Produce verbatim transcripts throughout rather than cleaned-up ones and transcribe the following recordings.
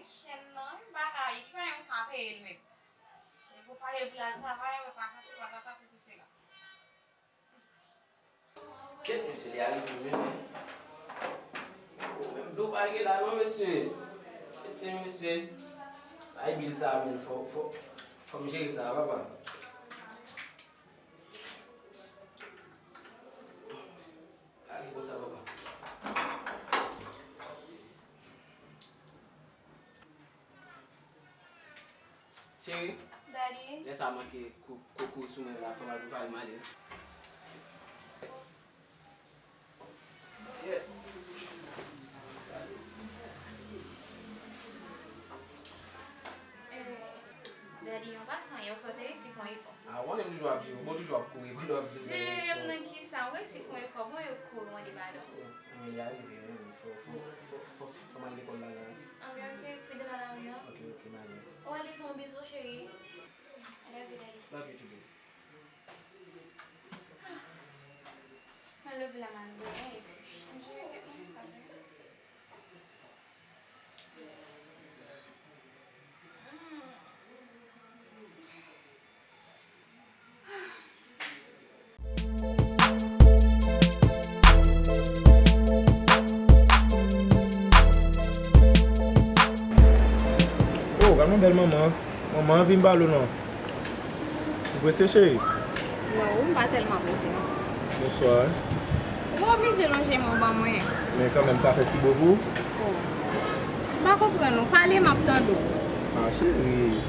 Chèn nan, m pa ka, li pa menm ka peye l menm. Li pou pale pou l al travay, mwen pa ka, se pa ta, ta, se, se, se la. Kèt, mesye, li arive menm, men. Oh, menm dlo pa gen la, non, mesye. Kèt, mesye. Ay, bil sa, men, fò, fò, fò m jere sa, papa. Gade konsa, papa. Cheri, Daddy. Lè sa manke kou-, kokouri sou mwen la, fò m al prepare m ale. Daddy, an pasan, yè swa te resi fè yon efò. A, w konnen m toujou ap jwe, bon, toujou ap kouri, pandan w ap di m fè yon efò. Jere m nan kisa? Ou resi fè yon efò, bon, yo kouri mande padon. Wi, wi, li arive, wi, wi. Fò, fò, fò, fò, fò m al lekòl la, la. Anben, oke, oke, devan lari an. Oke, oke, m ale. Ou ale, se yon bizou, cheri. I love you, Daddy. Love you too, baby. Mwen leve la, m al dòmi, epi m jere tèt mwen, m pa vle. Oh, gade yon bèl manman. Manman anvi m pale w non. Ou prese, cheri? Non, m pa tèlman prese, non. Bonswa. Ou oblije lonje men w ban mwen. Men kanmenm, ka fè ti bo pou ou? Oh. M pa konprann ou. Pale, m ap tande w. Ah, cheri.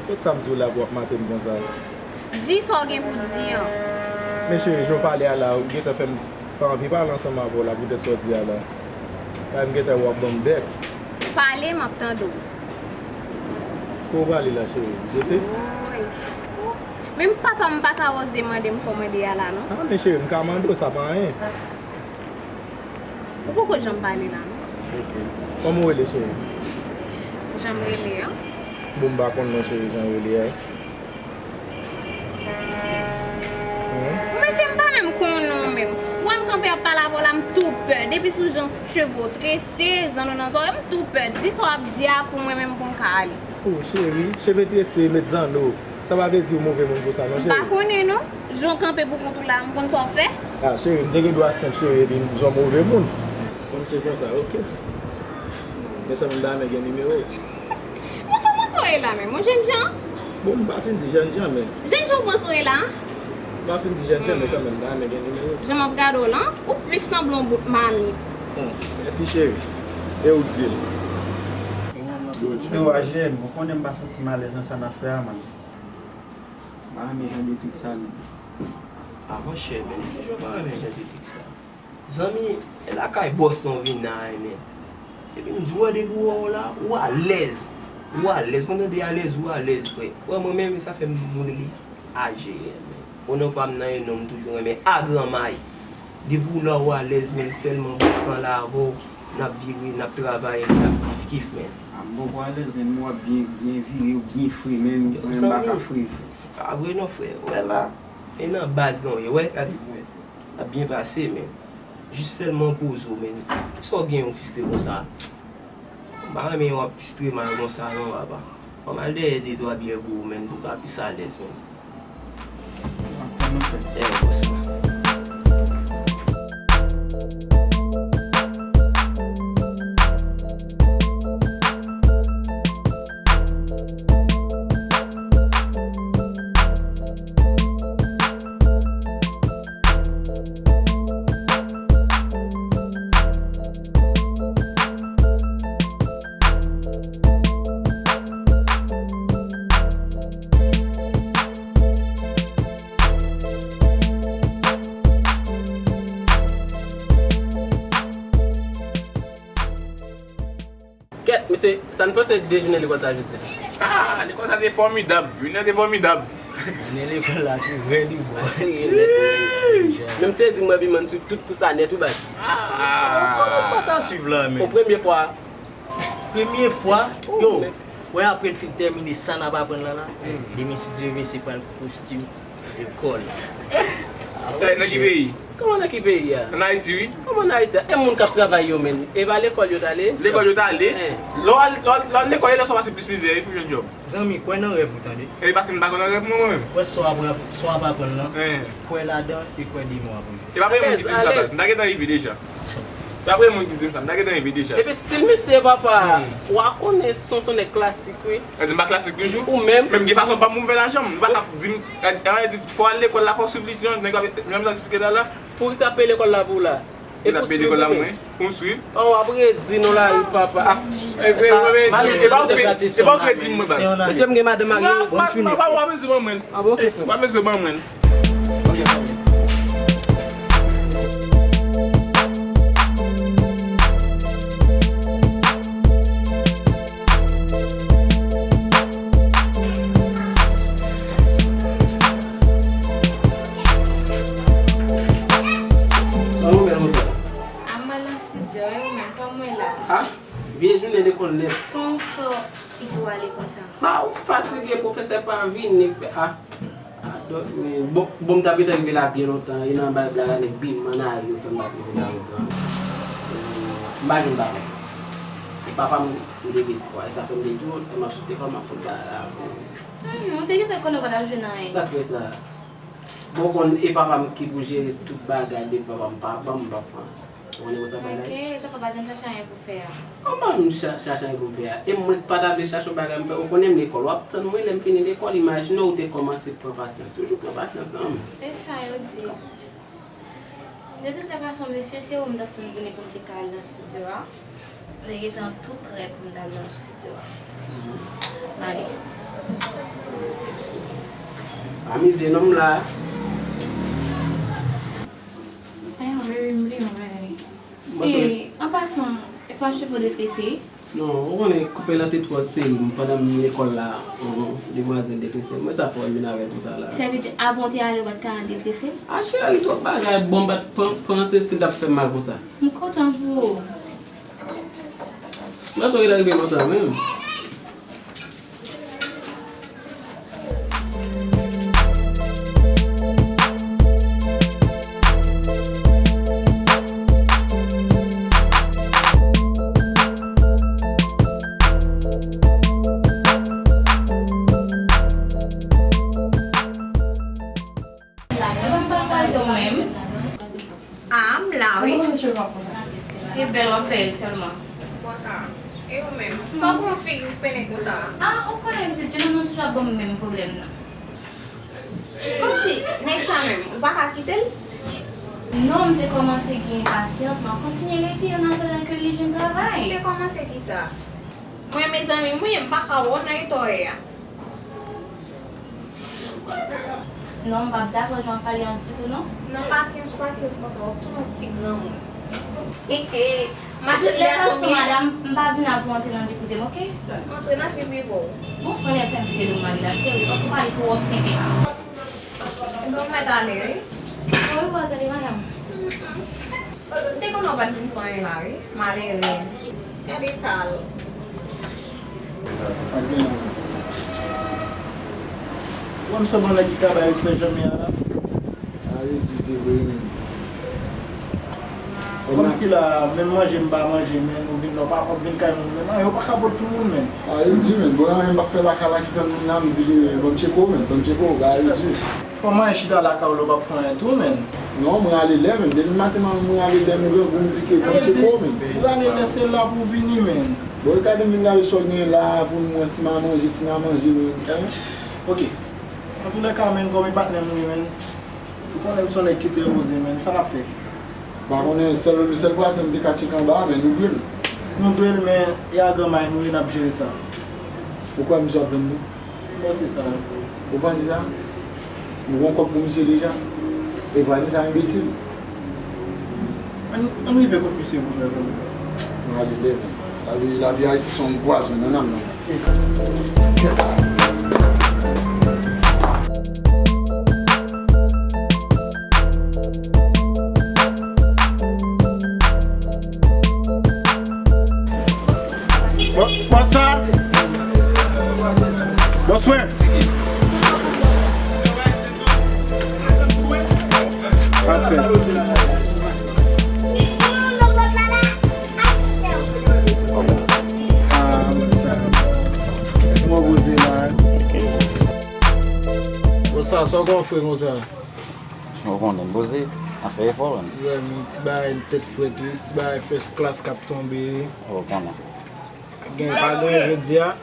Kot sa m di w la pou w ap mate m konsa? Di sa w gen pou w di an. Men cheri, jan w pale a la, ou gentan fè m pa anvi pale ansanm avè w la poutèt sa w di a la. Paske m gentan wè w ap ban m bèk. Pale, m ap tande w. Kote w prale la, cheri? Ou prese? Woy. Menm papa m pa ka oze mande m sa w mande a la, non. Ah, men cheri, m ka mande w, sa pa anyen. Ou poko janm pale la, non. Ok. Kòman w rele, cheri? Jan m rele an? Bon, m pa konn non, cheri, jan w rele a. Mesye, m pa menm konnen w menm. Ou wè m kanpe ap pale avè w la, m tou pè. Depi sou jan cheve w trese, zanno nan zòrèy, m tou pè. Di sa w ap di a pou mwen menm pou m ka ale. Oh, cheri, cheve trese, met zanno. Sa pa vle di ou move moun pou sa, non, cheri. M pa konnen, non. Jan w kanpe pou kont ou la, m konn sa w fè. Ah, cheri, m te gen dwa senp, cheri, epi m di w move moun. Kòm se konsa, ok. Men sa m ta renmen gen nimewo w. Bon, sa w panse w ye la menm, yon jènjan? Bon, m pa fin di jènjan, men. Jènjan w panse w ye la? M pa fin di jènjan, men kanmenm, m ta renmen gen nimewo w. Jan m ap gade w lan, ou plis sanble yon bout mamit. Hmm, mèsi, cheri. E ou k di l? Yo, Ajèn, ou konnen m pa santi m alèz nan sa n ap fè a, man. M pa renmen jan de trik sa, non. Ah, monchè, men, kijan w pa renmen jan de trik sa? Zanmi, e lakay bòs lan w vin la, men. Epi m di w, depi w wè w la, ou alèz. Ou alèz. Mwen tande alèz, ou alèz, frè. Wè, mwen menm, sa fè m moun rele A G M, men. O non pa m nan e non m toujou renmen a granmay. Depi w la, ou alèz, men, sèlman bòs lan la avè w, n ap vire, n ap travay, n ap kif kif, men. Ah, m poko alèz, men, m wè w ap byen, byen vire, ou byen fre, men, mwen m pa ka fre. Pa vre non, frè. Wè la, e nan baz lan w ye, wè, gade, wè. N ap byen pase, men. Jis sèlman poze w, men. Sa w gen yon fistre konsa? M pa renmen w ap fistre mal konsa, non, papa. Ban m al dèyè de twa byè pou ou, men, pou w ka plis alèz, men. Anpil, anpil. Eh, bòs la. Kèt, mesye, sa n panse de jounen lekòl sa jodi a? Ah, lekòl sa te fòmidab. Jounen an te fòmidab. Jounen lekòl la te vrè li bon. Serye nèt, men. Men m sezi, m wè Biman swiv tout kou sa nèt, wi, baz. Ah. Kòman m pa ta swiv la, men? O premye fwa. Premye fwa, yo, wè, apre n fin tèmine sa n ap aprann la, la, demen, si Dye vle, se pral kostim lekòl. Travay nan ki peyi? Kòman nan ki peyi a? Ann Ayiti, wi. Kòman ann Ayiti a? E moun k ap travay yo menm, e pa lekòl yo t ale? Lekòl yo t ale. Lè w al, lè w al, lè w al lekòl, e lè sa w pase plis mizè, wi, pou jwenn djòb. Zanmi, kwè nan rèv ou, tande. E paske m pa kwè nan rèv mwen, mwen menm. Kwè sa w ap, sa w ap aprann lan. Kwè ladan e kwè demon ap rive. E pa premye moun ki di m sa, baz. M ta gentan rive deja. E pa premye moun ki di m sa, m ta gentan rive deja. Epi stil misye, papa, w a konnen se yon nèg klasik, wi. Sa di m pa klasik toujou. Ou menm. Menm gen fason pa m pou m fè lajan, m pa ka di m, e, e, di, fò w al lekòl la, fò w swiv li, non, nèg yo ap, menm jan m eksplike la la. Pou ki sa peye lekòl la pou w la? E pou swiv ou menm? Pou m swiv? Oh, w ap redi non lari, papa. Ah. E pa w kredi m, mwen, baz. Mesye, m gen madanm ak yon. Bon, pa, pa, pa, pa bezwen ban mwen. Ah, bon, ok, frè. Pa bezwen ban mwen. Ok, frè. Sa nou bèl konsa? A m al nan estidyo, e ou menm, kòman w ye la? Ah, vye jounen lekòl nèt. Kòman w fè figi w ale konsa? Ah, ou fatige, pwofesè pa vini, fè, ah. Ah, dòk, men, bon, bon, m t ap gentan rive la byen lontan, e nan bay blag la, nèg bim, ann ale, yo fè m pa t rive la lontan. M pa jwenn papa m. E papa m, m te gen espwa, e sa fè m te di w, lè m ap sot lekòl, m ap fout bagay la. Hmm, ou te gentan konnen w pa t ap jwenn anyen. Sa k fè sa? Bon, w konn, e papa m ki pou jere tout bagay, depi papa m pa ban m, m p ap pran. Ou konnen konsa bagay. Ok, sa fè w pa janm chache anyen pou fè a? Kòman m cha-, chache anyen pou m fè a? E mwen k pa ta vle chache yon bagay m fè, ou konnen m lekòl, w ap tann mwen lè m fini lekòl, imajine w te kòmanse pran pasyans, toujou pran pasyans, non. E sa yo di. De tout lè fason, mesye, se ou m t ap tann vini pou m te ka al nan estidyo a. M te gentan tou prè pou m t al nan estidyo a. Mhm. M ale. Pa mize non m la. Ayon, baby, m bliye yon bagay. E, an pasan, e pa cheve w detrese? Non, ou konnen koupe lan te twò seri m pandan m lekòl la, mhm, demwazèl detrese m. Mwen sa fè w vin avè l konsa la. Sa vle di, avan w te ale, ou pa t ka al detrese l? A cheri, twòp bagay, bon, m pa t pan-, panse si l t ap fè m mal konsa. M kontan pou ou. M panse w gentan rive lontan menm. Ou pa faze w menm. Ah, m la, wi. Ou pa poze cheve w ap konsa. E bèl w ap fè l sèlman. Konsa. E ou menm? Sa w gen yon figi w pennen konsa? Ah, ou konnen m di Djeno nan toujou ap ban m menm pwoblèm nan. Kòmsi, nèg sa menm, ou pa ka kite l? Non, m te kòmanse gen pasyans, m ap kontinye rete an atandan ke li jwenn travay. Ou te kòmanse kisa? Mwen, mezanmi, mwen, m pa ka wè w nan eta w ye a. Non, m p ap dakò jan w ap pale an ditou, non. Nan pasyans, pasyans konsa, w ap tounen yon ti granmoun. Hehe, machann gason, madanm, m pa vin la pou antre nan vi prive m, oke? Antre nan vi prive w. Bon, san lè fè m vide do m ale la, serye, paske w pale twòp kenbe la. Ebyen, w mèt ale, wi. Orevwa, tande, madanm. M te konnen w pa t vin pou anyen la, wi. Malerèz. Gade eta l. Pa gen anyen. Ou wè m sanble yon nèg ki ka bay respè janm ye a la. A, Jezi, se vre, wi. Kòmsi la, menm manje m pa manje, men ou vin la, w pa, w ap vin kay moun, men, non, yo pa ka pot pou moun, men. A, yo di, men, bon, anyen m p ap fè lakay la ki fè m vin la, m di, bon, m tcheke w, men, bon, m tcheke w, bagay yo di. Kòman e chita lakay ou la, w p ap fè anyen tou, men? Non, mwen ale lè, men. Depi maten, mwen ale lè, mwen grangou, m di ke bon, tcheke w, men. Ou ale lè, se la pou w vini, men. Bon, gade, m vin gade sa w gen la pou mwen, si m a manje, si m a manje, men. Oke. Antoulèka, men, kòm e patnè m ye, men. Ou konnen m se yon nèg ki trè poze, men. Sa n ap fè? M pa konnen, sèl, sèl vwazen m te ka tcheke anba a, men nou dwe l. Nou dwe l, men e a granmay nou ye, n ap jere sa. Ou kwè misye ap vann nou? M panse sa. Ou panse sa? Nou gon kòb pou misye deja? E vwazen sa enbesil. Ann, ann rive kot misye pou nou wè. Nou ale lè, men. Lavi, lavi Ayiti se yon gwaz, men, nan nanm nan. Bò-, bòs sa. Bòs mwen. Bòs mwen. Pafè. Ah, sa. Mwen poze la. Bon, sa, sa w konn fè konsa? Ou konnen, poze, ap fè efò, menn. Zanmi, ti bagay tèt frèt, wi, ti bagay first class k ap tonbe. Ou konnen. Gen, pa gen jodi a.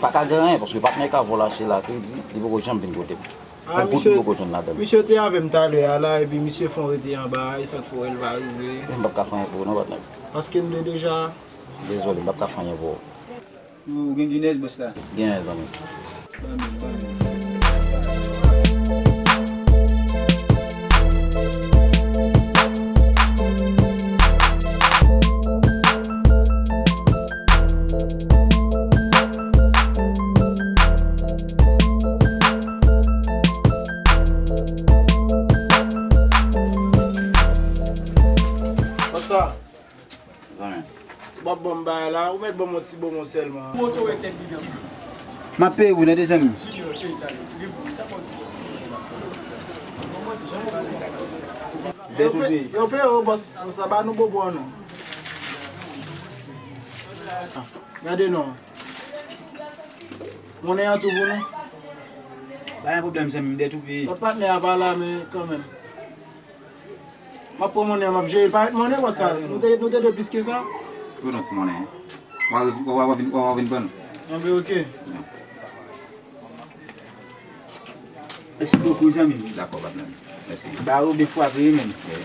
Pa ka gen anyen, paske patnè ka vòl achte la kredi, li poko janm vin kote m. Ah, menm goud li poko jwenn ladan l. Misye te avè m talè a la, epi misye fè yon rete anba a, e sa k fè w wè l pa rive. M p ap ka fè anyen pou ou non, patnè. Paske m te deja. Dezole, m p ap ka fè anyen pou ou. Ou gen Guinness, bòs la? Genyen, zanmi. Ban m, ban m. What's up? Zanmi. W ap ban m bagay la, ou mèt ban m yon ti bonbon sèlman. M ap peye pou tande, zanmi. Yo pe-, yo peye w, bòs, sa ba nou bonbon an non. Gade non. Monnen an tou pou nou. Pa gen pwoblèm, zanmi, m dèt ou peye. Patnè a pa la, men kanmenm. M ap pran monnen an, m ap jere l. Parèt monnen konsa. Nou te, nou te dwe plis ke sa. Pran yon ti monnen. W a, w a, w a vin, w a vin pran l. Anben, oke. Mèsi bokou, zanmi m. Dakò, patnè m. Mèsi. Ba ou de fwa peye menm. Wi.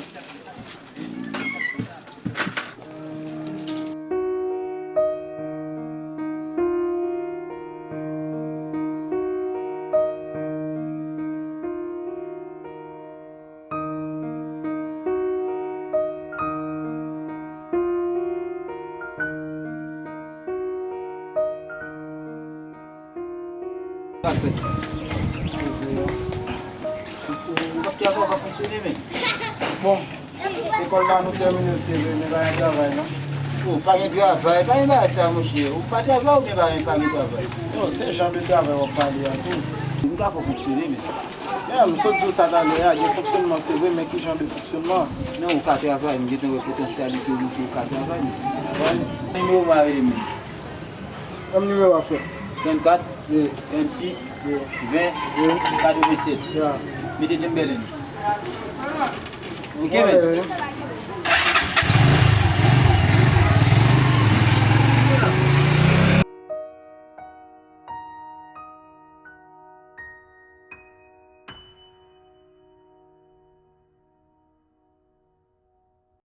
Sa k fèt? Ou p ap travay, ou p ap fonksyone, men. Bon, lekòl la nou tèmine l, se vre, men pa gen travay, non. O, pa gen travay, pa gen bagay sa, monchè. Ou pa travay oubyen pa gen, pa gen travay? Non, se jan de travay w ap pale a tou. M ka fè w fonksyone, men. Ya, m sot di w sa talè a, gen fonksyònman, se vre, men ki jan de fonksyònman? Non, ou ka travay, m gentan wè potansyalite w montre ou ka travay. Travay? Nimewo m a rele m. Kòm nimewo a, frè? Trannkat, wi, trannsis, wi, ven, wi, katrevennsèt. Ya. Mete Timberland. Ok, men.